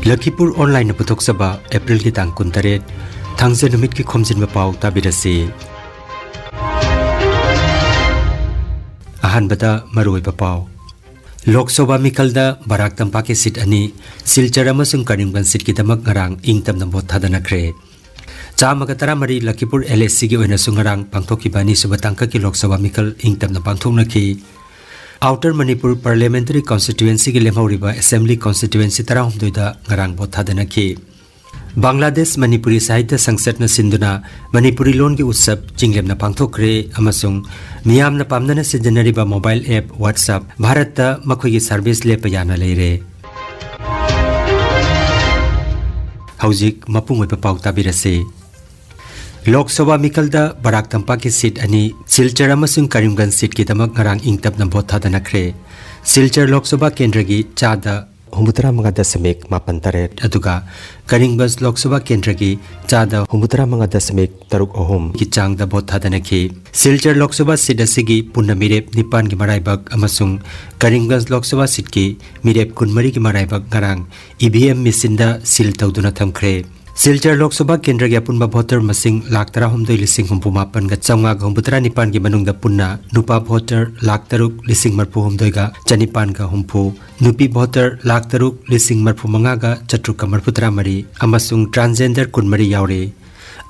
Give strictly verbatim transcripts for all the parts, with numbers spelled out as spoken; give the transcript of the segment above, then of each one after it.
ꯂꯈꯤꯄꯨꯔ ꯑꯣꯟꯂꯥꯏꯟꯅ ꯄꯨꯊꯣꯛꯆꯕ ꯑꯦꯄ꯭ꯔꯤꯜꯒꯤ ꯇꯥꯡ ꯀꯨꯟꯇꯔꯦꯠ, ꯊꯥꯡꯖ ꯅꯨꯃꯤꯠꯀꯤ ꯈꯣꯝꯖꯤꯟꯕ ꯄꯥꯎ ꯇꯥꯕꯤꯔꯁꯤ꯫ ꯑꯍꯥꯟꯕꯗ ꯃꯔꯨꯑꯣꯏꯕ ꯄꯥꯎ꯫ ꯂꯣꯛ ꯁꯚꯥ ꯃꯤꯈꯜꯗ ꯕꯔꯥꯛ ꯇꯝꯄꯥꯛꯀꯤ ꯁꯤꯠ ꯑꯅꯤ, ꯁꯤꯜꯆꯔ ꯑꯃꯁꯨꯡ ꯀꯔꯤꯝꯒꯟꯖ ꯁꯤꯠꯀꯤꯗꯃꯛ ꯉꯔꯥꯡ ꯏꯪ ꯇꯞꯅ ꯚꯣꯠ ꯊꯥꯗꯅꯈ꯭ꯔꯦ꯫ ꯆꯥꯝꯃꯒ ꯇꯔꯥꯃꯔꯤ ꯂꯈꯤꯄꯨꯔ ꯑꯦꯜ ꯑꯦ ꯁꯤꯒꯤ ꯑꯣꯏꯅꯁꯨ ꯉꯔꯥꯡ ꯄꯥꯡꯊꯣꯛꯈꯤꯕ ꯑꯅꯤꯁꯨꯕ ꯇꯥꯡꯀꯛꯀꯤ ꯂꯣꯛ ꯁꯚꯥ ꯃꯤꯈꯜ ꯏꯪ ꯇꯞꯅ ꯄꯥꯡꯊꯣꯛꯅꯈꯤ꯫ ꯑꯥꯎꯇꯔ ꯃꯅꯤꯄꯨꯔ ꯄꯥꯔꯂꯤꯌꯥꯃꯦꯟꯇꯔꯤ ꯀꯟꯁꯇꯤꯇ꯭ꯌꯨꯑꯦꯟꯁꯤꯒꯤ ꯂꯦꯝꯍꯧꯔꯤꯕ ꯑꯦꯁꯦꯝꯕ꯭ꯂꯤ ꯀꯟꯁꯇꯤꯇ꯭ꯌꯨꯑꯦꯟꯁꯤ ꯇꯔꯥꯍꯨꯝꯗꯣꯏꯗ ꯉꯔꯥꯡ ꯚꯣꯠ ꯊꯥꯗꯅꯈꯤ꯫ ꯕꯪꯒ꯭ꯂꯥꯗꯦꯁ ꯃꯅꯤꯄꯨꯔꯤ ꯁꯥꯍꯤꯇ꯭ꯌ ꯁꯪꯁꯠꯅ ꯁꯤꯟꯗꯨꯅ ꯃꯅꯤꯄꯨꯔꯤ ꯂꯣꯟꯒꯤ ꯎꯠꯁꯕ ꯆꯤꯡꯂꯦꯝꯅ ꯄꯥꯡꯊꯣꯛꯈ꯭ꯔꯦ ꯑꯃꯁꯨꯡ ꯃꯤꯌꯥꯝꯅ ꯄꯥꯝꯅꯅ ꯁꯤꯖꯤꯟꯅꯔꯤꯕ ꯃꯣꯕꯥꯏꯜ ꯑꯦꯞ WhatsApp ꯚꯥꯔꯠꯇ ꯃꯈꯣꯏꯒꯤ ꯁꯔꯚꯤꯁ ꯂꯦꯞꯄ ꯌꯥꯅ ꯂꯩꯔꯦ꯫ ꯍꯧꯖꯤꯛ ꯃꯄꯨꯡ ꯑꯣꯏꯕ ꯄꯥꯎ ꯇꯥꯕꯤꯔꯁꯤ꯫ ꯂꯣꯛ ꯁꯚꯥ ꯃꯤꯈꯜꯗ ꯕꯔꯥꯛ ꯇꯝꯄꯥꯛꯀꯤ ꯁꯤꯠ ꯑꯅꯤ, ꯁꯤꯜꯆꯔ ꯑꯃꯁꯨꯡ ꯀꯔꯤꯝꯒꯟꯖ ꯁꯤꯠꯀꯤꯗꯃꯛ ꯉꯔꯥꯡ ꯏꯪ ꯇꯞꯅ ꯚꯣꯠ ꯊꯥꯗꯅꯈ꯭ꯔꯦ꯫ ꯁꯤꯜꯆꯔ ꯂꯣꯛ ꯁꯚꯥ ꯀꯦꯟꯗ꯭ꯔꯒꯤ ꯆꯥꯗ ꯍꯨꯝꯐꯨꯇꯔꯥ ꯃꯉꯥ ꯗꯁꯃꯤꯛ ꯃꯥꯄꯟ ꯇꯔꯦꯠ, ꯑꯗꯨꯒ ꯀꯔꯤꯝꯒꯟꯖ ꯂꯣꯛ ꯁꯚꯥ ꯀꯦꯟꯗ꯭ꯔꯒꯤ ꯆꯥꯗ ꯍꯨꯝꯐꯨꯇꯔꯥ ꯃꯉꯥ ꯗꯁꯃꯤꯛ ꯇꯔꯨꯛ ꯑꯍꯨꯝꯒꯤ ꯆꯥꯡꯗ ꯚꯣꯠ ꯊꯥꯗꯅꯈꯤ꯫ ꯁꯤꯜꯆꯔ ꯂꯣꯛ ꯁꯚꯥ ꯁꯤꯠ ꯑꯁꯤꯒꯤ ꯄꯨꯟꯅ ꯃꯤꯔꯦꯞ ꯅꯤꯄꯥꯟꯒꯤ ꯃꯔꯥꯏꯕꯛ ꯑꯃꯁꯨꯡ ꯀꯔꯤꯝꯒꯟꯖ ꯂꯣꯛ ꯁꯚꯥ ꯁꯤꯠꯀꯤ ꯃꯤꯔꯦꯞ ꯀꯨꯟꯃꯔꯤꯒꯤ ꯃꯔꯥꯏꯕꯛ ꯉꯔꯥꯡ ꯏ ꯚꯤ ꯑꯦꯝ ꯃꯦꯁꯤꯟꯗ ꯁꯤꯜ ꯇꯧꯗꯨꯅ ꯊꯝꯈ꯭ꯔꯦ꯫ ꯁꯤꯜꯆꯔ ꯂꯣꯛ ꯁꯚꯥ ꯀꯦꯟꯗ꯭ꯔꯒꯤ ꯑꯄꯨꯟꯕ ꯚꯣꯇꯔ ꯃꯁꯤꯡ ꯂꯥꯈ ꯇꯔꯥꯍꯨꯝꯗꯣꯏ ꯂꯤꯁꯤꯡ ꯍꯨꯝꯐꯨ ꯃꯥꯄꯟꯒ ꯆꯥꯝꯃꯉꯥꯒ ꯍꯨꯝꯐꯨꯇꯔꯥ ꯅꯤꯄꯥꯟꯒꯤ ꯃꯅꯨꯡꯗ ꯄꯨꯟꯅ ꯅꯨꯄꯥ ꯚꯣꯇꯔ ꯂꯥꯈ ꯇꯔꯨꯛ ꯂꯤꯁꯤꯡ ꯃꯔꯤꯐꯨꯍꯨꯝꯗꯣꯏꯒ ꯆꯅꯤꯄꯥꯟꯒ ꯍꯨꯝꯐꯨ, ꯅꯨꯄꯤ ꯚꯣꯇꯔ ꯂꯥꯈ ꯇꯔꯨꯛ ꯂꯤꯁꯤꯡ ꯃꯔꯤꯐꯨꯃꯉꯥꯒ ꯆꯥꯇ꯭ꯔꯨꯛꯀ ꯃꯔꯤꯐꯨꯇꯔꯥꯃꯔꯤ ꯑꯃꯁꯨꯡ ꯇ꯭ꯔꯥꯟꯁꯖꯦꯟꯗꯔ ꯀꯨꯟꯃꯔꯤ ꯌꯥꯎꯔꯤ꯫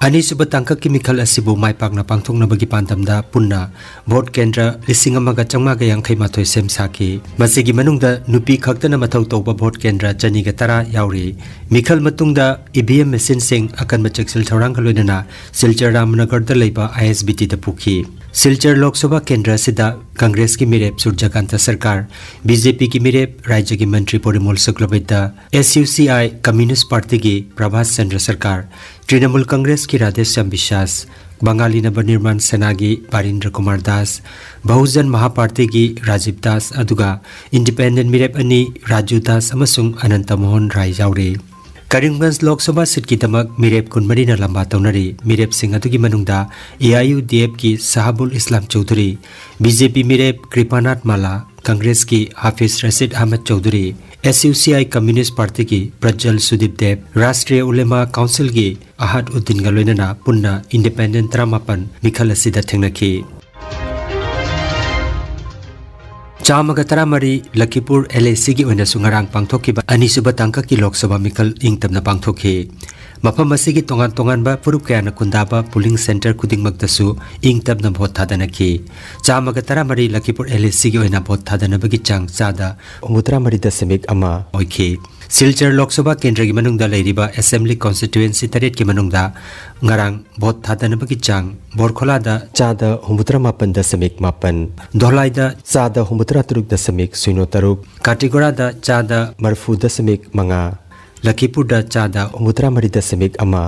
ꯑꯅꯤꯁꯨꯕ ꯇꯥꯡꯀꯛꯀꯤ ꯃꯤꯈꯜ ꯑꯁꯤꯕꯨ ꯃꯥꯏ ꯄꯥꯛꯅ ꯄꯥꯡꯊꯣꯛꯅꯕꯒꯤ ꯄꯥꯟꯗꯝꯗ ꯄꯨꯟꯅ ꯚꯣꯠ ꯀꯦꯟꯗ꯭ꯔ ꯂꯤꯁꯤꯡ ꯑꯃꯒ ꯆꯥꯝꯃꯉꯥꯒ ꯌꯥꯡꯈꯩ ꯃꯥꯊꯣꯏ ꯁꯦꯝ ꯁꯥꯈꯤ꯫ ꯃꯁꯤꯒꯤ ꯃꯅꯨꯡꯗ ꯅꯨꯄꯤ ꯈꯛꯇꯅ ꯃꯊꯧ ꯇꯧꯕ ꯚꯣꯠ ꯀꯦꯟꯗ꯭ꯔ ꯆꯅꯤꯒ ꯇꯔꯥ ꯌꯥꯎꯔꯤ꯫ ꯃꯤꯈꯜ ꯃꯇꯨꯡꯗ ꯏ ꯚꯤ ꯑꯦꯝ ꯃꯦꯁꯤꯟꯁꯤꯡ ꯑꯀꯟꯕ ꯆꯦꯛꯁꯤꯜ ꯊꯧꯔꯥꯡꯒ ꯂꯣꯏꯅꯅ ꯁꯤꯜꯆꯔ ꯔꯥꯝꯅꯒꯔꯗ ꯂꯩꯕ ꯑꯥꯏ ꯑꯦꯁ ꯕꯤ ꯇꯤꯗ ꯄꯨꯈꯤ꯫ ꯁꯤꯜꯆꯔ ꯂꯣꯛ ꯁꯚꯥ ꯀꯦꯟꯗ꯭ꯔ ꯑꯁꯤꯗ ꯀꯪꯒ꯭ꯔꯦꯁꯀꯤ ꯃꯤꯔꯦꯞ ꯁꯨꯔꯖꯀꯥꯟꯇ ꯁꯔꯀꯥꯔ, ꯕꯤ ꯖꯦ ꯄꯤꯒꯤ ꯃꯤꯔꯦꯞ ꯔꯥꯖ꯭ꯌꯒꯤ ꯃꯟꯇ꯭ꯔꯤ ꯄꯣꯔꯤꯃꯣꯜ ꯁꯨꯀ꯭ꯂꯕꯩꯗ꯭ꯌ, S U C I communist ꯄꯥꯔꯇꯤꯒꯤ ꯄ꯭ꯔꯚꯥꯁ ꯆꯟꯗ꯭ꯔ ꯁꯔꯀꯥꯔ, ꯇ꯭ꯔꯤꯅꯃꯨꯜ ꯀꯪꯒ꯭ꯔꯦꯁꯀꯤ ꯔꯥꯙꯦꯁ꯭ꯌꯥꯝ ꯕꯤꯁ꯭ꯋꯥꯁ, ꯕꯪꯒꯥꯂꯤ ꯅꯕꯅꯤꯔꯃꯥꯟ ꯁꯦꯅꯥꯒꯤ ꯕꯥꯔꯤꯟꯗ꯭ꯔ ꯀꯨꯃꯥꯔ ꯗꯥꯁ, ꯕꯍꯨꯖꯟ ꯃꯍꯥ ꯄꯥꯔꯇꯤꯒꯤ ꯔꯥꯖꯤꯕ ꯗꯥꯁ, ꯑꯗꯨꯒ ꯏꯟꯗꯤꯄꯦꯟꯗꯦꯟꯠ ꯃꯤꯔꯦꯞ ꯑꯅꯤ ꯔꯥꯖꯨ ꯗꯥꯁ ꯑꯃꯁꯨꯡ ꯑꯅꯟꯇ ꯃꯣꯍꯟ ꯔꯥꯏ ꯌꯥꯎꯔꯤ꯫ ꯀꯔꯤꯝꯒꯟꯖ ꯂꯣꯛ ꯁꯚꯥ ꯁꯤꯠꯀꯤꯗꯃꯛ ꯃꯤꯔꯦꯞ ꯀꯨꯟꯃꯔꯤꯅ ꯂꯝꯕꯥ ꯇꯧꯅꯔꯤ꯫ ꯃꯤꯔꯦꯞꯁꯤꯡ ꯑꯗꯨꯒꯤ ꯃꯅꯨꯡꯗ ꯑꯦ ꯑꯥꯏ ꯌꯨ ꯗꯤ ꯑꯦꯐꯀꯤ Sahabul Islam Chowdhury, B J P ꯃꯤꯔꯦꯞ ꯀ꯭ꯔꯤꯄꯥꯅꯥꯊ ꯃꯥꯂꯥ, ꯀꯪꯒ꯭ꯔꯦꯁꯀꯤ ꯍꯥꯐꯤꯖ ꯔꯁꯤꯗ Ahmad Chaudhuri, S U C I ꯀꯝꯌꯨꯅꯤꯁ꯭ꯠ ꯄꯥꯔꯇꯤꯒꯤ ꯄ꯭ꯔꯖ꯭ꯋꯜ ꯁꯨꯗꯤꯞ ꯗꯦꯕ, ꯔꯥꯁꯇ꯭ꯔꯤꯌ ꯎꯂꯦꯃꯥ ꯀꯥꯎꯟꯁꯤꯜꯒꯤ ꯑꯍꯥꯗ ꯎꯗꯗꯤꯟꯒ ꯂꯣꯏꯅꯅ ꯄꯨꯟꯅ ꯏꯟꯗꯤꯄꯦꯟꯗꯦꯟꯠ ꯇꯔꯥꯃꯥꯄꯟ ꯃꯤꯈꯜ ꯑꯁꯤꯗ ꯊꯦꯡꯅꯈꯤ꯫ ꯆꯥꯝꯃꯒ ꯇꯔꯥꯃꯔꯤ ꯂꯈꯤꯄꯨꯔ ꯑꯦꯜ ꯑꯦ ꯁꯤꯒꯤ ꯑꯣꯏꯅꯁꯨ ꯉꯔꯥꯡ ꯄꯥꯡꯊꯣꯛꯈꯤꯕ ꯑꯅꯤꯁꯨꯕ ꯇꯥꯡꯀꯛꯀꯤ ꯂꯣꯛ ꯁꯚꯥ ꯃꯤꯈꯜ ꯏꯪ ꯇꯞꯅ ꯄꯥꯡꯊꯣꯛꯈꯤ꯫ ꯃꯐꯝ ꯑꯁꯤꯒꯤ ꯇꯣꯉꯥꯟ ꯇꯣꯉꯥꯟꯕ ꯐꯨꯔꯨꯞ ꯀꯌꯥꯅ ꯈꯨꯟꯗꯥꯕ ꯄꯣꯂꯤꯡ ꯁꯦꯟꯇꯔ ꯈꯨꯗꯤꯡꯃꯛꯇꯁꯨ ꯏꯪ ꯇꯞꯅ ꯚꯣꯠ ꯊꯥꯗꯅꯈꯤ꯫ ꯆꯥꯝꯃꯒ ꯇꯔꯥꯃꯔꯤ ꯂꯈꯤꯄꯨꯔ ꯑꯦꯜ ꯑꯦ ꯁꯤꯒꯤ ꯑꯣꯏꯅ ꯚꯣꯠ ꯊꯥꯗꯅꯕꯒꯤ ꯆꯥꯡ ꯆꯥꯗ ꯍꯨꯝꯐꯨꯇꯔꯥꯃꯔꯤ ꯗꯁꯃꯤꯛ ꯑꯃ ꯑꯣꯏꯈꯤ꯫ ꯁꯤꯜꯆꯔ ꯂꯣꯛ ꯁꯚꯥ ꯀꯦꯟꯗ꯭ꯔꯒꯤ ꯃꯅꯨꯡꯗ ꯂꯩꯔꯤꯕ ꯑꯦꯁꯦꯝꯕ꯭ꯂꯤ ꯀꯣꯟꯁꯇꯤꯇ꯭ꯋꯦꯟꯁꯤ ꯇꯔꯦꯠꯀꯤ ꯃꯅꯨꯡꯗ ꯉꯔꯥꯡ ꯚꯣꯠ ꯊꯥꯗꯅꯕꯒꯤ ꯆꯥꯡ ꯕꯣꯔꯈꯣꯂꯥꯗ ꯆꯥꯗ ꯍꯨꯝꯐꯨꯇꯔꯥꯃꯥꯄꯟ ꯗꯁꯃꯤꯛ ꯃꯥꯄꯟ, ꯙꯣꯂꯥꯏꯗ ꯆꯥꯗ ꯍꯨꯝꯐꯨꯇꯔꯥ ꯇꯔꯨꯛ ꯗꯁꯃꯤꯛ ꯁꯤꯅꯣ ꯇꯔꯨꯛ, ꯀꯥꯇꯤꯒꯣꯔꯥꯗ ꯆꯥꯗ ꯃꯔꯤꯐꯨ ꯗꯁꯃꯤꯛ ꯃꯉꯥ, ꯂꯈꯤꯄꯨꯔꯗ ꯆꯥꯗ ꯍꯨꯝꯐꯨꯇꯔꯥꯃꯔꯤ ꯗꯁꯃꯤꯛ ꯑꯃ,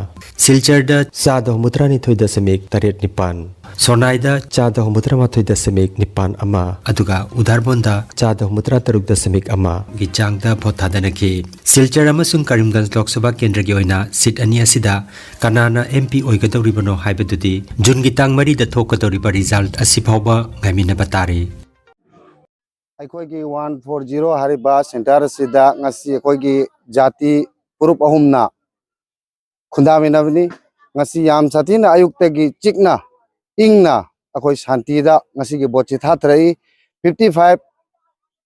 ꯁꯤꯜꯆꯔꯗ ꯆꯥꯗ ꯍꯨꯝꯐꯨꯇꯔꯥꯅꯤꯊꯣꯏ ꯗꯁꯃꯤꯛ ꯇꯔꯦꯠ ꯅꯤꯄꯥꯟ, ꯁꯣꯔꯅꯥꯏꯗ ꯆꯥꯗ ꯍꯨꯝꯐꯨꯇꯔꯥꯃꯥꯊꯣꯏ ꯗꯁꯃꯤꯛ ꯅꯤꯄꯥꯟ ꯑꯃ, ꯑꯗꯨꯒ ꯎꯗꯥꯔꯕꯣꯟꯗ ꯆꯥꯗ ꯍꯨꯝꯐꯨꯇꯔꯥ ꯇꯔꯨꯛ ꯗꯁꯃꯤꯛ ꯑꯃ ꯒꯤ ꯆꯥꯡꯗ ꯚꯣꯠ ꯊꯥꯗꯅꯈꯤ꯫ ꯁꯤꯜꯆꯔ ꯑꯃꯁꯨꯡ ꯀꯔꯤꯝꯒꯟꯖ ꯂꯣꯛ ꯁꯚꯥ ꯀꯦꯟꯗ꯭ꯔꯒꯤ ꯑꯣꯏꯅ ꯁꯤꯠ ꯑꯅꯤ ꯑꯁꯤꯗ ꯀꯅꯥꯅ ꯑꯦꯝ ꯄꯤ ꯑꯣꯏꯒꯗꯧꯔꯤꯕꯅꯣ ꯍꯥꯏꯕꯗꯨꯗꯤ ꯖꯨꯟꯒꯤ ꯇꯥꯡ ꯃꯔꯤꯗ ꯊꯣꯛꯀꯗꯧꯔꯤꯕ ꯔꯤꯖꯜꯠ ꯑꯁꯤ ꯐꯥꯎꯕ ꯉꯥꯏꯃꯤꯟꯅꯕ ꯇꯥꯔꯤ꯫ ꯑꯩꯈꯣꯏꯒꯤ ꯋꯥꯟ ꯐꯣꯔ ꯖꯤꯔꯣ ꯍꯥꯏꯔꯤꯕ ꯁꯦꯟꯇꯔ ꯑꯁꯤꯗ ꯉꯁꯤ ꯑꯩꯈꯣꯏꯒꯤ ꯖꯥꯇꯤ ꯐꯨꯔꯨꯞ ꯑꯍꯨꯝꯅ ꯈꯨꯟꯗꯥꯃꯤꯟꯅꯕꯅꯤ꯫ ꯉꯁꯤ ꯌꯥꯝ ꯁꯥꯊꯤꯅ ꯑꯌꯨꯛꯇꯒꯤ ꯆꯤꯛꯅ ꯏꯪꯅ ꯑꯩꯈꯣꯏ ꯁꯥꯟꯇꯤꯗ ꯉꯁꯤꯒꯤ ꯚꯣꯠꯁꯤ ꯊꯥꯊꯔꯛꯏ꯫ ꯐꯤꯐꯇꯤ ꯐꯥꯏꯚ,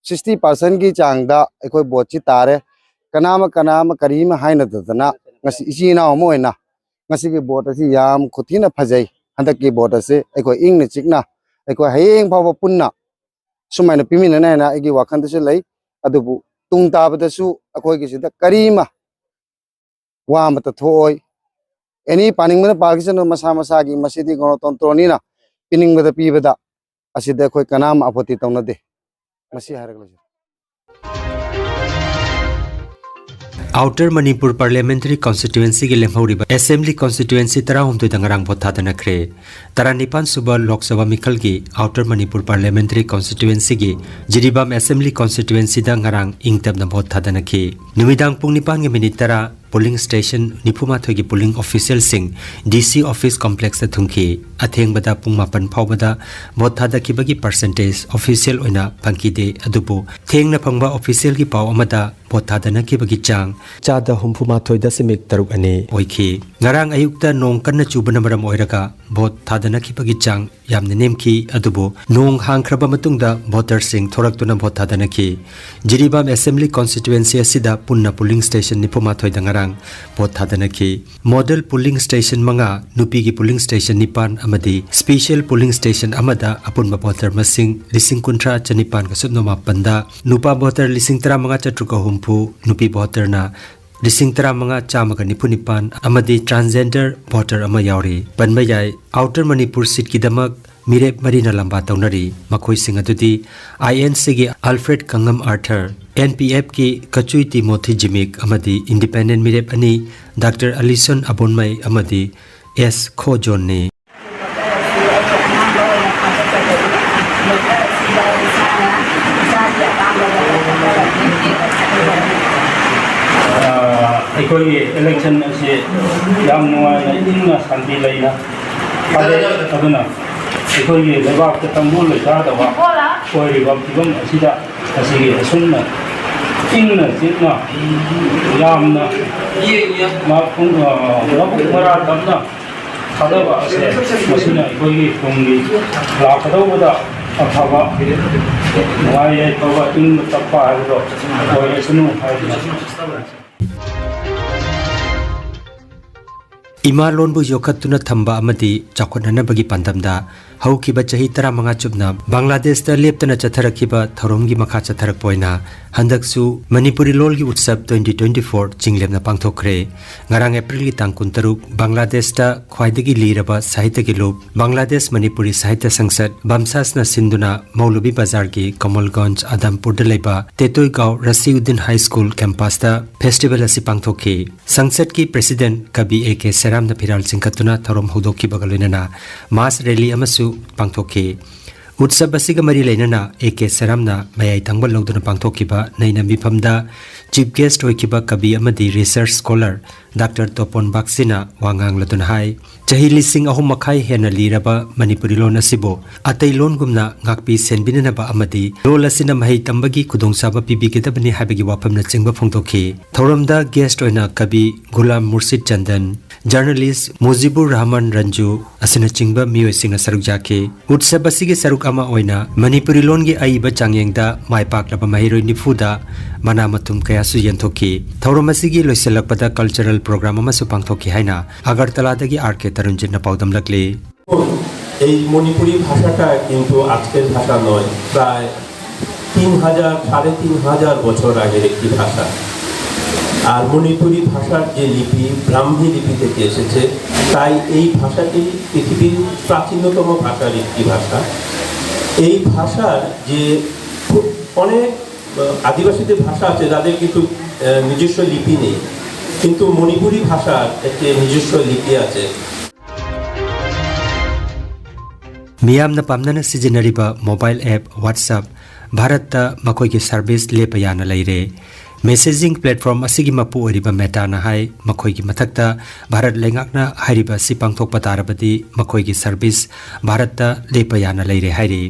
ꯁꯤꯛꯁꯇꯤ ꯄꯥꯔꯁꯦꯟꯒꯤ ꯆꯥꯡꯗ ꯑꯩꯈꯣꯏ ꯚꯣꯠꯁꯤ ꯇꯥꯔꯦ꯫ ꯀꯅꯥꯃ ꯀꯅꯥꯃ ꯀꯔꯤꯃ ꯍꯥꯏꯅꯗꯗꯅ ꯉꯁꯤ ꯏꯆꯤꯜ ꯏꯅꯥꯎ ꯑꯃ ꯑꯣꯏꯅ ꯉꯁꯤꯒꯤ ꯚꯣꯠ ꯑꯁꯤ ꯌꯥꯝ ꯈꯨꯊꯤꯅ ꯐꯖꯩ꯫ ꯍꯟꯗꯛꯀꯤ ꯚꯣꯠ ꯑꯁꯤ ꯑꯩꯈꯣꯏ ꯏꯪꯅ ꯆꯤꯛꯅ ꯑꯩꯈꯣꯏ ꯍꯌꯦꯡ ꯐꯥꯎꯕ ꯄꯨꯟꯅ ꯁꯨꯃꯥꯏꯅ ꯄꯤꯃꯤꯟꯅꯅꯤ ꯍꯥꯏꯅ ꯑꯩꯒꯤ ꯋꯥꯈꯜꯗꯁꯨ ꯂꯩ꯫ ꯑꯗꯨꯕꯨ ꯇꯨꯡ ꯇꯥꯕꯗꯁꯨ ꯑꯩꯈꯣꯏꯒꯤꯁꯤꯗ ꯀꯔꯤꯃ ꯋꯥ ꯑꯃꯠꯇ ꯊꯣꯛꯑꯣꯏ꯫ ꯑꯦꯅꯤ ꯄꯥꯅꯤꯡꯕꯅ ꯄꯥꯈꯤꯁꯅꯨ, ꯃꯁꯥ ꯃꯁꯥꯒꯤ, ꯃꯁꯤꯗꯤ ꯒꯅꯇꯟꯇ꯭ꯔꯅꯤꯅ ꯄꯤꯅꯤꯡꯕꯗ ꯄꯤꯕꯗ ꯑꯁꯤꯗ ꯑꯩꯈꯣꯏ ꯀꯅꯥꯝ ꯑꯄꯣꯠꯇꯤ ꯇꯧꯅꯗꯦ꯫ ꯃꯁꯤ ꯍꯥꯏꯔꯒ ꯂꯣꯏꯁꯤꯟ꯫ ꯑꯥꯎꯇꯔ ꯃꯅꯤꯄꯨꯔ ꯄꯥꯔꯂꯤꯌꯥꯃꯦꯟꯇꯔꯤ ꯀꯣꯟꯁꯇꯤꯇ꯭ꯋꯦꯟꯁꯤꯒꯤ ꯂꯦꯝꯍꯧꯔꯤꯕ ꯑꯦꯁꯦꯝꯕ꯭ꯂꯤ ꯀꯣꯟꯁꯇꯤꯇ꯭ꯋꯦꯟꯁꯤ ꯇꯔꯥꯍꯨꯝꯗꯣꯏꯗ ꯉꯔꯥꯡ ꯚꯣꯠ ꯊꯥꯗꯅꯈ꯭ꯔꯦ꯫ ꯇꯔꯥꯅꯤꯄꯥꯟ ꯁꯨꯕ ꯂꯣꯛ ꯁꯚꯥ ꯃꯤꯈꯜꯒꯤ ꯑꯥꯎꯇꯔ ꯃꯅꯤꯄꯨꯔ ꯄꯥꯔꯂꯤꯌꯥꯃꯦꯟꯇꯔꯤ ꯀꯣꯟꯁꯇꯤꯇ꯭ꯋꯦꯟꯁꯤꯒꯤ ꯖꯤꯔꯤꯕꯥꯝ ꯑꯦꯁꯦꯝꯕ꯭ꯂꯤ ꯀꯣꯟꯁꯇꯤꯇ꯭ꯋꯦꯟꯁꯤꯗ ꯉꯔꯥꯡ ꯏꯪ ꯇꯞꯅ ꯚꯣꯠ ꯊꯥꯗꯅꯈꯤ꯫ ꯅꯨꯃꯤꯗꯥꯡ ꯄꯨꯡ ꯅꯤꯄꯥꯟꯒꯤ ꯃꯤꯅꯤꯠ ꯇꯔꯥ ꯄꯣꯂꯤꯡ ꯁ꯭ꯇꯦꯁꯟ ꯅꯤꯐꯨ ꯃꯥꯊꯣꯏꯒꯤ ꯄꯣꯂꯤꯡ ꯑꯣꯐꯤꯁꯤꯌꯦꯜꯁꯤꯡ ꯗꯤ ꯁꯤ ꯑꯣꯐꯤꯁ ꯀꯣꯝꯄ꯭ꯂꯦꯛꯁꯇ ꯊꯨꯡꯈꯤ꯫ ꯑꯊꯦꯡꯕꯗ ꯄꯨꯡ ꯃꯥꯄꯟ ꯐꯥꯎꯕꯗ ꯚꯣꯠ ꯊꯥꯗꯈꯤꯕꯒꯤ ꯄꯔꯁꯦꯟꯇꯦꯖ ꯑꯣꯐꯤꯁꯤꯌꯦꯜ ꯑꯣꯏꯅ ꯐꯪꯈꯤꯗꯦ, ꯑꯗꯨꯕꯨ ꯊꯦꯡꯅ ꯐꯪꯕ ꯑꯣꯐꯤꯁꯤꯌꯦꯜꯒꯤ ꯄꯥꯎ ꯑꯃꯗ ꯚꯣꯠ ꯊꯥꯗꯅꯈꯤꯕꯒꯤ ꯆꯥꯡ ꯆꯥꯗ ꯍꯨꯝꯐꯨ ꯃꯥꯊꯣꯏ ꯗꯁꯃꯤꯛ ꯇꯔꯨꯛ ꯑꯅꯤ ꯑꯣꯏꯈꯤ꯫ ꯉꯔꯥꯡ ꯑꯌꯨꯛꯇ ꯅꯣꯡ ꯀꯟꯅ ꯆꯨꯕꯅ ꯃꯔꯝ ꯑꯣꯏꯔꯒ ꯚꯣꯠ ꯊꯥꯗꯅꯈꯤꯕꯒꯤ ꯆꯥꯡ ꯌꯥꯝꯅ ꯅꯦꯝꯈꯤ, ꯑꯗꯨꯕꯨ ꯅꯣꯡ ꯍꯥꯡꯈ꯭ꯔꯕ ꯃꯇꯨꯡꯗ ꯚꯣꯇꯔꯁꯤꯡ ꯊꯣꯔꯛꯇꯨꯅ ꯚꯣꯠ ꯊꯥꯗꯅꯈꯤ꯫ ꯖꯤꯔꯤꯕꯥꯝ ꯑꯦꯁꯦꯝꯕ꯭ꯂꯤ ꯀꯣꯟꯁꯇꯤꯇ꯭ꯋꯦꯟꯁꯤ ꯑꯁꯤꯗ ꯄꯨꯟꯅ ꯄꯣꯂꯤꯡ ꯁ꯭ꯇꯦꯁꯟ ꯅꯤꯐꯨ ꯃꯥꯊꯣꯏꯗ ꯉꯔꯥꯡ ꯚꯣꯠ ꯊꯥꯗꯅꯈꯤ꯫ ꯃꯣꯗꯦꯜ ꯄꯣꯂꯤꯡ ꯁ꯭ꯇꯦꯁꯟ ꯃꯉꯥ, ꯅꯨꯄꯤꯒꯤ ꯄꯣꯂꯤꯡ ꯁ꯭ꯇꯦꯁꯟ ꯅꯤꯄꯥꯟ ꯑꯃꯗꯤ ꯁ꯭ꯄꯦꯁꯤꯌꯦꯜ ꯄꯣꯂꯤꯡ ꯁ꯭ꯇꯦꯁꯟ ꯑꯃꯗ ꯑꯄꯨꯟꯕ ꯚꯣꯇꯔ ꯃꯁꯤꯡ ꯂꯤꯁꯤꯡ ꯀꯨꯟꯊ꯭ꯔꯥ ꯆꯅꯤꯄꯥꯟꯒ ꯁꯨꯞꯅ ꯃꯥꯄꯟꯗ, ꯅꯨꯄꯥ ꯚꯣꯇꯔ ꯂꯤꯁꯤꯡ ꯇꯔꯥꯃꯉꯥ ꯆꯥꯇ꯭ꯔꯨꯛꯀ ꯍꯨꯝꯐꯨ, ꯅꯨꯄꯤ ꯚꯣꯇꯔꯅ ꯂꯤꯁꯤꯡ ꯇꯔꯥꯃꯉꯥ ꯆꯥꯝꯃꯒ ꯅꯤꯐꯨ ꯅꯤꯄꯥꯟ ꯑꯃꯗꯤ ꯇ꯭ꯔꯥꯟꯁꯖꯦꯟꯗꯔ ꯚꯣꯇꯔ ꯑꯃ ꯌꯥꯎꯔꯤ꯫ ꯄꯟꯕ ꯌꯥꯏ, ꯑꯥꯎꯇꯔ ꯃꯅꯤꯄꯨꯔ ꯁꯤꯠꯀꯤꯗꯃꯛ ꯃꯤꯔꯦꯞ ꯃꯔꯤꯅ ꯂꯝꯕꯥ ꯇꯧꯅꯔꯤ꯫ ꯃꯈꯣꯏꯁꯤꯡ ꯑꯗꯨꯗꯤ ꯑꯥꯏ ꯑꯦꯟ ꯁꯤꯒꯤ ꯑꯜꯐ꯭ꯔꯦꯗ ꯀꯪꯉꯝ ꯑꯥꯔꯊꯔ, ꯑꯦꯟ ꯄꯤ ꯑꯦꯐꯀꯤ ꯀꯆꯨꯏ ꯇꯤꯃꯣꯊꯤ ꯖꯤꯃꯤꯛ ꯑꯃꯗꯤ ꯏꯟꯗꯤꯄꯦꯟꯗꯦꯟꯠ ꯃꯤꯔꯦꯞ ꯑꯅꯤ, ꯗꯥꯛꯇꯔ ꯑꯂꯤꯁꯟ ꯑꯕꯣꯟꯃꯩ ꯑꯃꯗꯤ ꯑꯦꯁ ꯈꯣꯖꯣꯟꯅꯤ꯫ ꯑꯩꯈꯣꯏꯒꯤ ꯏꯂꯦꯛꯁꯟ ꯑꯁꯤ ꯌꯥꯝ ꯅꯨꯡꯉꯥꯏꯅ, ꯏꯪꯅ, ꯁꯥꯟꯇꯤ ꯂꯩꯅ ꯐꯔꯦ꯫ ꯑꯗꯨꯅ ꯑꯩꯈꯣꯏꯒꯤ ꯂꯩꯕꯥꯛꯇ ꯇꯪꯗꯨ ꯂꯩꯇꯥꯗꯕ ꯑꯣꯏꯔꯤꯕ ꯐꯤꯕꯝ ꯑꯁꯤꯗ ꯉꯁꯤꯒꯤ ꯑꯁꯨꯝꯅ ꯏꯪꯅ ꯆꯤꯛꯅ, ꯌꯥꯝꯅ ꯃꯄꯨꯡ, ꯑ, ꯃꯕꯨꯛ ꯃꯔꯥ ꯇꯞꯅ ꯊꯥꯗꯕ ꯑꯁꯦ ꯃꯁꯤꯅ ꯑꯩꯈꯣꯏꯒꯤ ꯇꯨꯡꯒꯤ ꯂꯥꯛꯀꯗꯧꯕꯗ ꯑꯐꯕ, ꯅꯨꯡꯉꯥꯏ ꯌꯥꯏꯐꯕ, ꯏꯪꯕ ꯇꯞꯄ ꯍꯥꯏꯕꯗꯣ ꯑꯣꯏꯔꯁꯅꯨ ꯍꯥꯏꯗꯨꯅ꯫ ꯏꯃꯥ ꯂꯣꯟꯕꯨ ꯌꯣꯛꯈꯠꯇꯨꯅ ꯊꯝꯕ ꯑꯃꯗꯤ ꯆꯥꯎꯈꯠꯅꯅꯕꯒꯤ ꯄꯥꯟꯗꯝꯗ ꯍꯧꯈꯤꯕ ꯆꯍꯤ ꯇꯔꯥꯃꯉꯥ ꯆꯨꯞꯅ ꯕꯪꯒ꯭ꯂꯥꯗꯦꯁꯇ ꯂꯦꯞꯇꯅ ꯆꯠꯊꯔꯛꯈꯤꯕ ꯊꯧꯔꯝꯒꯤ ꯃꯈꯥ ꯆꯠꯊꯔꯛꯄ ꯑꯣꯏꯅ ꯍꯟꯗꯛꯁꯨ ꯃꯅꯤꯄꯨꯔꯤ ꯂꯣꯜꯒꯤ ꯎꯠꯁꯕ twenty twenty-four ꯆꯤꯡꯂꯦꯝꯅ ꯄꯥꯡꯊꯣꯛꯈ꯭ꯔꯦ꯫ ꯉꯔꯥꯡ ꯑꯦꯄ꯭ꯔꯤꯜꯒꯤ ꯇꯥꯡ ꯀꯨꯟꯇꯔꯨꯛ, ꯕꯪꯒ꯭ꯂꯥꯗꯦꯁꯇ ꯈ꯭ꯋꯥꯏꯗꯒꯤ ꯂꯤꯔꯕ ꯁꯥꯍꯤꯇ꯭ꯌꯒꯤ ꯂꯨꯞ, ꯕꯪꯒ꯭ꯂꯥꯗꯦꯁ ꯃꯅꯤꯄꯨꯔꯤ ꯁꯥꯍꯤꯇ꯭ꯌ ꯁꯪꯁꯠ, ꯕꯝꯁꯥꯁꯅ ꯁꯤꯟꯗꯨꯅ ꯃꯧꯂꯨꯕꯤ ꯕꯖꯥꯔꯒꯤ ꯀꯃꯜꯒꯟꯖ ꯑꯗꯝꯄꯨꯔꯗ ꯂꯩꯕ ꯇꯦꯇꯣꯏꯒꯥꯎ ꯔꯁꯤꯎꯗꯤꯟ ꯍꯥꯏ ꯁ꯭ꯀꯨꯜ ꯀꯦꯝꯄꯁꯇ ꯐꯦꯁꯇꯤꯚꯦꯜ ꯑꯁꯤ ꯄꯥꯡꯊꯣꯛꯈꯤ꯫ ꯁꯪꯁꯠꯀꯤ ꯄ꯭ꯔꯦꯁꯤꯗꯦꯟꯠ ꯀꯕꯤ ꯑꯦ ꯀꯦ ꯁꯦꯔꯥꯝꯅ ꯐꯤꯔꯥꯜ ꯆꯤꯡꯈꯠꯇꯨꯅ ꯊꯧꯔꯝ ꯍꯧꯗꯣꯛꯈꯤꯕꯒ ꯂꯣꯏꯅꯅ ꯃꯥꯁ ꯔꯦꯂꯤ ꯑꯃꯁꯨ ꯄꯥꯡꯊꯣꯛꯈꯤ꯫ ꯎꯠꯁꯕ ꯑꯁꯤꯒ ꯃꯔꯤ ꯂꯩꯅꯅ ꯑꯦ ꯀꯦ ꯁꯦꯔꯥꯝꯅ ꯃꯌꯥꯏ ꯊꯪꯕ ꯂꯧꯗꯨꯅ ꯄꯥꯡꯊꯣꯛꯈꯤꯕ ꯅꯩꯅꯕ ꯃꯤꯐꯝꯗ Chief Guest ꯑꯣꯏꯈꯤꯕ ꯀꯕꯤ ꯑꯃꯗꯤ Research Scholar Doctor ꯇꯣꯄꯣꯟ ꯕꯥꯛꯁꯤꯅ ꯋꯥ ꯉꯥꯡꯂꯗꯨꯅ ꯍꯥꯏ, ꯆꯍꯤ ꯂꯤꯁꯤꯡ ꯑꯍꯨꯝ ꯃꯈꯥꯏ ꯍꯦꯟꯅ ꯂꯤꯔꯕ ꯃꯅꯤꯄꯨꯔꯤ ꯂꯣꯟ ꯑꯁꯤꯕꯨ ꯑꯇꯩ ꯂꯣꯟꯒꯨꯝꯅ ꯉꯥꯛꯄꯤ ꯁꯦꯟꯕꯤꯅꯅꯕ ꯑꯃꯗꯤ ꯂꯣꯜ ꯑꯁꯤꯅ ꯃꯍꯩ ꯇꯝꯕꯒꯤ ꯈꯨꯗꯣꯡꯆꯥꯕ ꯄꯤꯕꯤꯒꯗꯕꯅꯤ ꯍꯥꯏꯕꯒꯤ ꯋꯥꯐꯝꯅꯆꯤꯡꯕ ꯐꯣꯡꯗꯣꯛꯈꯤ꯫ ꯊꯧꯔꯝꯗ guest ꯑꯣꯏꯅ ꯀꯕꯤ ꯒꯨꯂꯥꯝ ꯃꯨꯔꯁꯤꯗ ꯆꯟꯗꯟ, journalist ꯃꯨꯖꯤꯕꯨꯔ ꯔꯍꯃꯟ ꯔꯟꯖꯨ ꯑꯁꯤꯅꯆꯤꯡꯕ ꯃꯤꯑꯣꯏꯁꯤꯡꯅ ꯁꯔꯨꯛ ꯌꯥꯈꯤ꯫ ꯎꯠꯁꯕ ꯑꯁꯤꯒꯤ ꯁꯔꯨꯛ ꯑꯃ ꯑꯣꯏꯅ ꯃꯅꯤꯄꯨꯔꯤ ꯂꯣꯟꯒꯤ ꯑꯏꯕ ꯆꯥꯡꯌꯦꯡꯗ ꯃꯥꯏ ꯄꯥꯛꯂꯕ ꯃꯍꯩꯔꯣꯏ ꯅꯤꯐꯨꯗ ꯃꯅꯥ ꯃꯊꯨꯝ ꯀꯌꯥꯁꯨ ꯌꯦꯟꯊꯣꯛꯈꯤ꯫ ꯊꯧꯔꯝ ꯑꯁꯤꯒꯤ ꯂꯣꯏꯁꯤꯜꯂꯛꯄꯗ cultural program ꯑꯃꯁꯨ ꯄꯥꯡꯊꯣꯛꯈꯤ ꯍꯥꯏꯅ ꯑꯒꯔꯇꯂꯥꯗꯒꯤ ꯑꯥꯔ ꯀꯦ ꯇꯔꯨꯟꯖꯤꯠꯅ ꯄꯥꯎꯗꯝꯂꯛꯂꯤ꯫ এই মণিপুরি ভাষাটা কিন্তু আজকের ভাষা নয়, প্রায় তিন হাজার, সাড়ে তিন হাজার বছর আগের একটি ভাষা। আর মণিপুরি ভাষার যে লিপি, ব্রাহ্মী লিপি থেকে এসেছে, তাই এই ভাষাটি পৃথিবীর প্রাচীনতম ভাষার একটি ভাষা। এই ভাষার যে খুব অনেক, আহ, আদিবাসীদের ভাষা আছে, যাদের কিন্তু, আহ, নিজস্ব লিপি নেই, কিন্তু মণিপুরি ভাষার একটি নিজস্ব লিপি আছে। ꯃꯤꯌꯥꯝꯅ ꯄꯥꯝꯅꯅ ꯁꯤꯖꯤꯟꯅꯔꯤꯕ mobile app WhatsApp ꯚꯥꯔꯠꯇ ꯃꯈꯣꯏꯒꯤ service ꯂꯦꯞꯄ ꯌꯥꯅ ꯂꯩꯔꯦ꯫ Messaging platform ꯑꯁꯤꯒꯤ ꯃꯄꯨ ꯑꯣꯏꯔꯤꯕ Metaꯅ ꯍꯥꯏ, ꯃꯈꯣꯏꯒꯤ ꯃꯊꯛꯇ ꯚꯥꯔꯠ ꯂꯩꯉꯥꯛꯅ ꯍꯥꯏꯔꯤꯕ ꯑꯁꯤ ꯄꯥꯡꯊꯣꯛꯄ ꯇꯥꯔꯕꯗꯤ ꯃꯈꯣꯏꯒꯤ service ꯚꯥꯔꯠꯇ ꯂꯦꯞꯄ ꯌꯥꯅ ꯂꯩꯔꯦ ꯍꯥꯏꯔꯤ꯫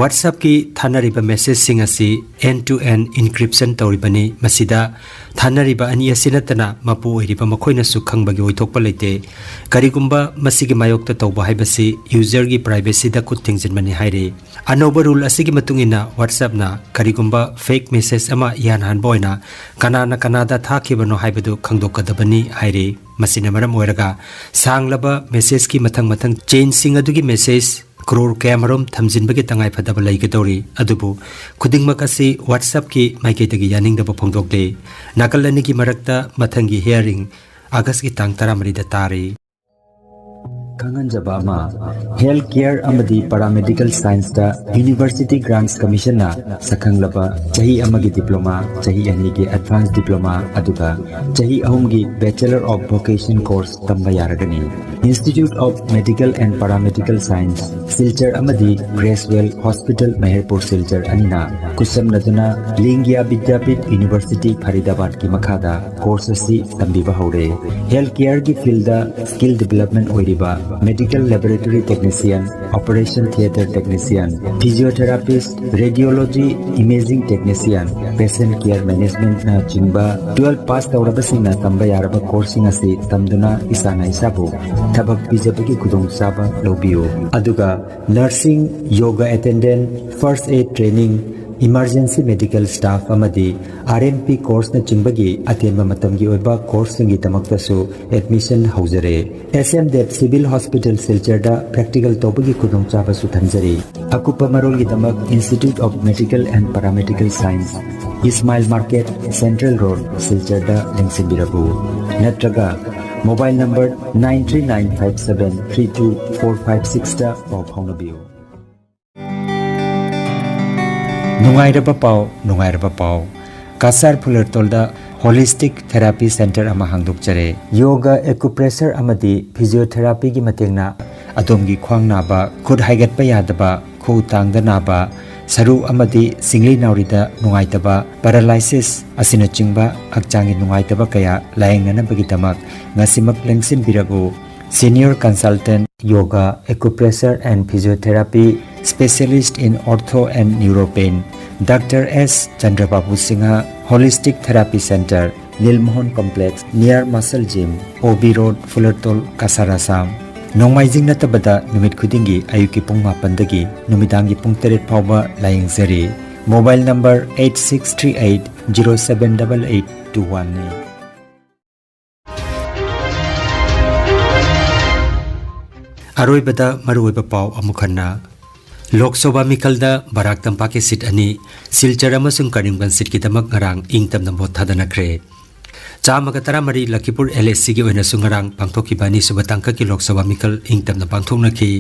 WhatsAppꯀꯤ ꯊꯥꯅꯔꯤꯕ messageꯁꯤꯡ ꯑꯁꯤ end to end encryption ꯇꯧꯔꯤꯕꯅꯤ꯫ ꯃꯁꯤꯗ ꯊꯥꯅꯔꯤꯕ ꯑꯅꯤ ꯑꯁꯤ ꯅꯠꯇꯅ ꯃꯄꯨ ꯑꯣꯏꯔꯤꯕ ꯃꯈꯣꯏꯅꯁꯨ ꯈꯪꯕꯒꯤ ꯑꯣꯏꯊꯣꯛꯄ ꯂꯩꯇꯦ꯫ ꯀꯔꯤꯒꯨꯝꯕ ꯃꯁꯤꯒꯤ ꯃꯥꯌꯣꯛꯇ ꯇꯧꯕ ꯍꯥꯏꯕꯁꯤ userꯒꯤ privacyꯗ ꯈꯨꯠ ꯊꯤꯡꯖꯤꯟꯕꯅꯤ ꯍꯥꯏꯔꯤ꯫ ꯑꯅꯧꯕ rule ꯑꯁꯤꯒꯤ ꯃꯇꯨꯡ ꯏꯟꯅ WhatsAppꯅ ꯀꯔꯤꯒꯨꯝꯕ fake message ꯑꯃ ꯏꯍꯥꯟ ꯍꯥꯟꯕ ꯑꯣꯏꯅ ꯀꯅꯥꯅ ꯀꯅꯥꯗ ꯊꯥꯈꯤꯕꯅꯣ ꯍꯥꯏꯕꯗꯨ ꯈꯪꯗꯣꯛꯀꯗꯕꯅꯤ ꯍꯥꯏꯔꯤ꯫ ꯃꯁꯤꯅ ꯃꯔꯝ ꯑꯣꯏꯔꯒ ꯁꯥꯡꯂꯕ messageꯀꯤ ꯃꯊꯪ ꯃꯊꯪ chainꯁꯤꯡ ꯑꯗꯨꯒꯤ message crore ꯀꯌꯥꯃꯔꯨꯝ ꯊꯝꯖꯤꯟꯕꯒꯤ ꯇꯉꯥꯏꯐꯗꯕ ꯂꯩꯒꯗꯧꯔꯤ꯫ ꯑꯗꯨꯕꯨ ꯈꯨꯗꯤꯡꯃꯛ ꯑꯁꯤ WhatsAppꯀꯤ ꯃꯥꯏꯀꯩꯗꯒꯤ ꯌꯥꯅꯤꯡꯗꯕ ꯐꯣꯡꯗꯣꯛꯂꯤ꯫ ꯅꯥꯀꯜ ꯑꯅꯤꯒꯤ ꯃꯔꯛꯇ ꯃꯊꯪꯒꯤ hearing Augustꯀꯤ ꯇꯥꯡ ꯇꯔꯥꯃꯔꯤꯗ ꯇꯥꯔꯤ꯫ ꯈꯪꯍꯟꯖꯕ ꯑꯃ, ꯍꯦꯜꯊ ꯀꯦꯌꯔ ꯑꯃꯗꯤ ꯄꯥꯔꯥꯃꯦꯗꯤꯀꯦꯜ ꯁꯥꯏꯟꯁꯇ ꯌꯨꯅꯤꯚꯔꯁꯤꯇꯤ ꯒ꯭ꯔꯥꯟꯠꯁ ꯀꯃꯤꯁꯟꯅ ꯁꯛꯈꯪꯂꯕ ꯆꯍꯤ ꯑꯃꯒꯤ ꯗꯤꯄ꯭ꯂꯣꯃꯥ, ꯆꯍꯤ ꯑꯅꯤꯒꯤ ꯑꯦꯗꯚꯥꯟꯁ ꯗꯤꯄ꯭ꯂꯣꯃꯥ, ꯑꯗꯨꯒ ꯆꯍꯤ ꯑꯍꯨꯝꯒꯤ Bachelor of Vocation course ꯇꯝꯕ ꯌꯥꯔꯒꯅꯤ꯫ Institute of Medical and Paramedical Science, Silchar ꯑꯃꯗꯤ ꯒ꯭ꯔꯦꯁꯋꯦꯜ ꯍꯣꯁꯄꯤꯇꯥꯜ, ꯃꯦꯍꯔꯄꯨꯔ, ꯁꯤꯜꯆꯔ ꯑꯅꯤꯅ ꯈꯨꯠꯁꯝꯅꯗꯨꯅ ꯂꯤꯡꯒ꯭ꯌꯥ ꯕꯤꯗ꯭ꯌꯥꯄꯤꯊ ꯌꯨꯅꯤꯚꯔꯁꯤꯇꯤ, ꯐꯔꯤꯗꯥꯕꯥꯗꯀꯤ ꯃꯈꯥꯗ ꯀꯣꯔꯁ ꯑꯁꯤ ꯇꯝꯕꯤꯕ ꯍꯧꯔꯦ꯫ ꯍꯦꯜꯊ ꯀꯦꯌꯔꯒꯤ ꯐꯤꯜꯗ ꯁ꯭ꯀꯤꯜ ꯗꯤꯕꯦꯂꯞꯃꯦꯟ ꯑꯣꯏꯔꯤꯕ medical laboratory technician, operation theatre technician, physiotherapist, radiology, imaging technician, patient care ꯃꯦꯅꯦꯖꯃꯦꯟꯠꯅꯆꯤꯡꯕ ꯇꯨꯋꯦꯜꯐ ꯄꯥꯁ ꯇꯧꯔꯕꯁꯤꯡꯅ ꯇꯝꯕ ꯌꯥꯔꯕ ꯀꯣꯔꯁꯁꯤꯡ ꯑꯁꯤ ꯇꯝꯗꯨꯅ ꯏꯁꯥꯅ ꯏꯁꯥꯕꯨ ꯊꯕꯛ ꯄꯤꯖꯕꯒꯤ ꯈꯨꯗꯣꯡꯆꯥꯕ ꯂꯧꯕꯤꯌꯨ꯫ ꯑꯗꯨꯒ nursing, yoga attendant, first aid training, emergency medical staff ꯑꯃꯗꯤ ꯑꯥꯔ ꯑꯦꯝ ꯄꯤ ꯀꯣꯔꯁꯅꯆꯤꯡꯕꯒꯤ ꯑꯇꯦꯟꯕ ꯃꯇꯝꯒꯤ ꯑꯣꯏꯕ ꯀꯣꯔꯁꯁꯤꯡꯒꯤꯗꯃꯛꯇꯁꯨ ꯑꯦꯗꯃꯤꯁꯟ ꯍꯧꯖꯔꯦ꯫ S M Dev civil hospital, ꯁꯤꯜꯆꯔꯗ ꯄ꯭ꯔꯦꯛꯇꯤꯀꯦꯜ ꯇꯧꯕꯒꯤ ꯈꯨꯗꯣꯡꯆꯥꯕꯁꯨ ꯊꯝꯖꯔꯤ꯫ ꯑꯀꯨꯞꯄ ꯃꯔꯣꯜꯒꯤꯗꯃꯛ Institute of Medical and Paramedical Science, Ismail market, central road, ꯁꯤꯜꯆꯔꯗ ꯂꯦꯡꯁꯤꯟꯕꯤꯔꯛꯎ꯫ ꯅꯠꯇ꯭ꯔꯒ mobile number nine three nine five seven three two four five sixꯇ ꯄꯥꯎ ꯐꯥꯎꯅꯕꯤꯌꯨ꯫ ꯅꯨꯡꯉꯥꯏꯔꯕ ꯄꯥꯎ, ꯅꯨꯡꯉꯥꯏꯔꯕ ꯄꯥꯎ꯫ ꯀꯁꯥꯔ ꯐꯨꯂꯔꯇꯣꯜꯗ ꯍꯣꯂꯤꯁꯇꯤꯛ ꯊꯦꯔꯥꯄꯤ ꯁꯦꯟꯇꯔ ꯑꯃ ꯍꯥꯡꯗꯣꯛꯆꯔꯦ꯫ ꯌꯣꯒꯥ, ꯑꯦꯀꯨꯄ꯭ꯔꯦꯁꯔ ꯑꯃꯗꯤ ꯐꯤꯖꯤꯌꯣꯊꯦꯔꯥꯄꯤꯒꯤ ꯃꯇꯦꯡꯅ ꯑꯗꯣꯝꯒꯤ ꯈ꯭ꯋꯥꯡ ꯅꯥꯕ, ꯈꯨꯠ ꯍꯥꯏꯒꯠꯄ ꯌꯥꯗꯕ, ꯈꯨꯎ ꯇꯥꯡꯗ ꯅꯥꯕ, ꯁꯔꯨ ꯑꯃꯗꯤ ꯁꯤꯡꯂꯤ ꯅꯥꯎꯔꯤꯗ ꯅꯨꯡꯉꯥꯏꯇꯕ, ꯄꯦꯔꯥꯂꯥꯏꯁꯤꯁ ꯑꯁꯤꯅꯆꯤꯡꯕ ꯍꯛꯆꯥꯡꯒꯤ ꯅꯨꯡꯉꯥꯏꯇꯕ ꯀꯌꯥ ꯂꯥꯌꯦꯡꯅꯅꯕꯒꯤꯗꯃꯛ ꯉꯁꯤꯃꯛ ꯂꯦꯡꯁꯤꯟꯕꯤꯔꯛꯎ꯫ Senior Consultant Yoga, Acupressure and Physiotherapy, Specialist in Ortho and Neuropain, Doctor S Chandrababu Singha, Holistic Therapy Center, Nilmohan Complex, near Muscle Gym, O B Road, Fulertol, Kasar, Assam. ꯅꯣꯡꯃꯥꯏꯖꯤꯡ ꯅꯠꯇꯕꯗ ꯅꯨꯃꯤꯠ ꯈꯨꯗꯤꯡꯒꯤ ꯑꯌꯨꯛꯀꯤ ꯄꯨꯡ ꯃꯥꯄꯟꯗꯒꯤ ꯅꯨꯃꯤꯗꯥꯡꯒꯤ ꯄꯨꯡ ꯇꯔꯦꯠ ꯐꯥꯎꯕ ꯂꯥꯌꯦꯡꯖꯔꯤ꯫ Mobile number eight six three eight zero seven double eight two one ꯅꯤ꯫ ꯑꯔꯣꯏꯕꯗ ꯃꯔꯨꯑꯣꯏꯕ ꯄꯥꯎ ꯑꯃꯨꯛ ꯍꯟꯅ꯫ ꯂꯣꯛ ꯁꯚꯥ ꯃꯤꯈꯜꯗ ꯕꯔꯥꯛ ꯇꯝꯄꯥꯛꯀꯤ ꯁꯤꯠ ꯑꯅꯤ, ꯁꯤꯜꯆꯔ ꯑꯃꯁꯨꯡ ꯀꯔꯤꯝꯒꯟꯖ ꯁꯤꯠꯀꯤꯗꯃꯛ ꯉꯔꯥꯡ ꯏꯪ ꯇꯞꯅ ꯚꯣꯠ ꯊꯥꯗꯅꯈ꯭ꯔꯦ꯫ ꯆꯥꯝꯃꯒ ꯇꯔꯥꯃꯔꯤ ꯂꯈꯤꯄꯨꯔ ꯑꯦꯜ ꯑꯦ ꯁꯤꯒꯤ ꯑꯣꯏꯅꯁꯨ ꯉꯔꯥꯡ ꯄꯥꯡꯊꯣꯛꯈꯤꯕ ꯑꯅꯤꯁꯨꯕ ꯇꯥꯡꯀꯛꯀꯤ ꯂꯣꯛ ꯁꯚꯥ ꯃꯤꯈꯜ ꯏꯪ ꯇꯞꯅ ꯄꯥꯡꯊꯣꯛꯅꯈꯤ꯫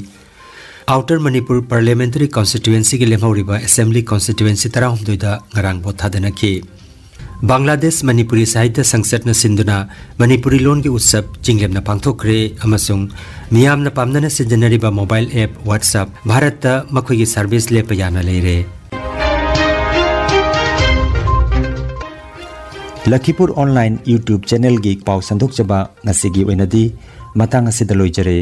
ꯑꯥꯎꯇꯔ ꯃꯅꯤꯄꯨꯔ ꯄꯥꯔꯂꯤꯌꯥꯃꯦꯟꯇꯔꯤ ꯀꯟꯁꯇꯤꯇ꯭ꯌꯨꯑꯦꯟꯁꯤꯒꯤ ꯂꯦꯝꯍꯧꯔꯤꯕ ꯑꯦꯁꯦꯝꯕ꯭ꯂꯤ ꯀꯟꯁꯇꯤꯇ꯭ꯌꯨꯑꯦꯟꯁꯤ ꯇꯔꯥꯍꯨꯝꯗꯣꯏꯗ ꯉꯔꯥꯡ ꯚꯣꯠ ꯊꯥꯗꯅꯈꯤ꯫ ꯕꯪꯒ꯭ꯂꯥꯗꯦꯁ ꯃꯅꯤꯄꯨꯔꯤ ꯁꯥꯍꯤꯇ꯭ꯌ ꯁꯪꯁꯠꯅ ꯁꯤꯟꯗꯨꯅ ꯃꯅꯤꯄꯨꯔꯤ ꯂꯣꯟꯒꯤ ꯎꯠꯁꯕ ꯆꯤꯡꯂꯦꯝꯅ ꯄꯥꯡꯊꯣꯛꯈ꯭ꯔꯦ ꯑꯃꯁꯨꯡ ꯃꯤꯌꯥꯝꯅ ꯄꯥꯝꯅꯅ ꯁꯤꯖꯤꯟꯅꯔꯤꯕ ꯃꯣꯕꯥꯏꯜ ꯑꯦꯞ WhatsApp ꯚꯥꯔꯠꯇ ꯃꯈꯣꯏꯒꯤ ꯁꯥꯔꯚꯤꯁ ꯂꯦꯞꯄ ꯌꯥꯅ ꯂꯩꯔꯦ꯫ ꯂꯈꯤꯄꯨꯔ ꯑꯣꯟꯂꯥꯏꯟ YouTube ꯆꯦꯅꯦꯜꯒꯤ ꯄꯥꯎ ꯁꯟꯗꯣꯛꯆꯕ ꯉꯁꯤꯒꯤ ꯑꯣꯏꯅꯗꯤ ꯃꯇꯥꯡ ꯑꯁꯤꯗ ꯂꯣꯏꯖꯔꯦ꯫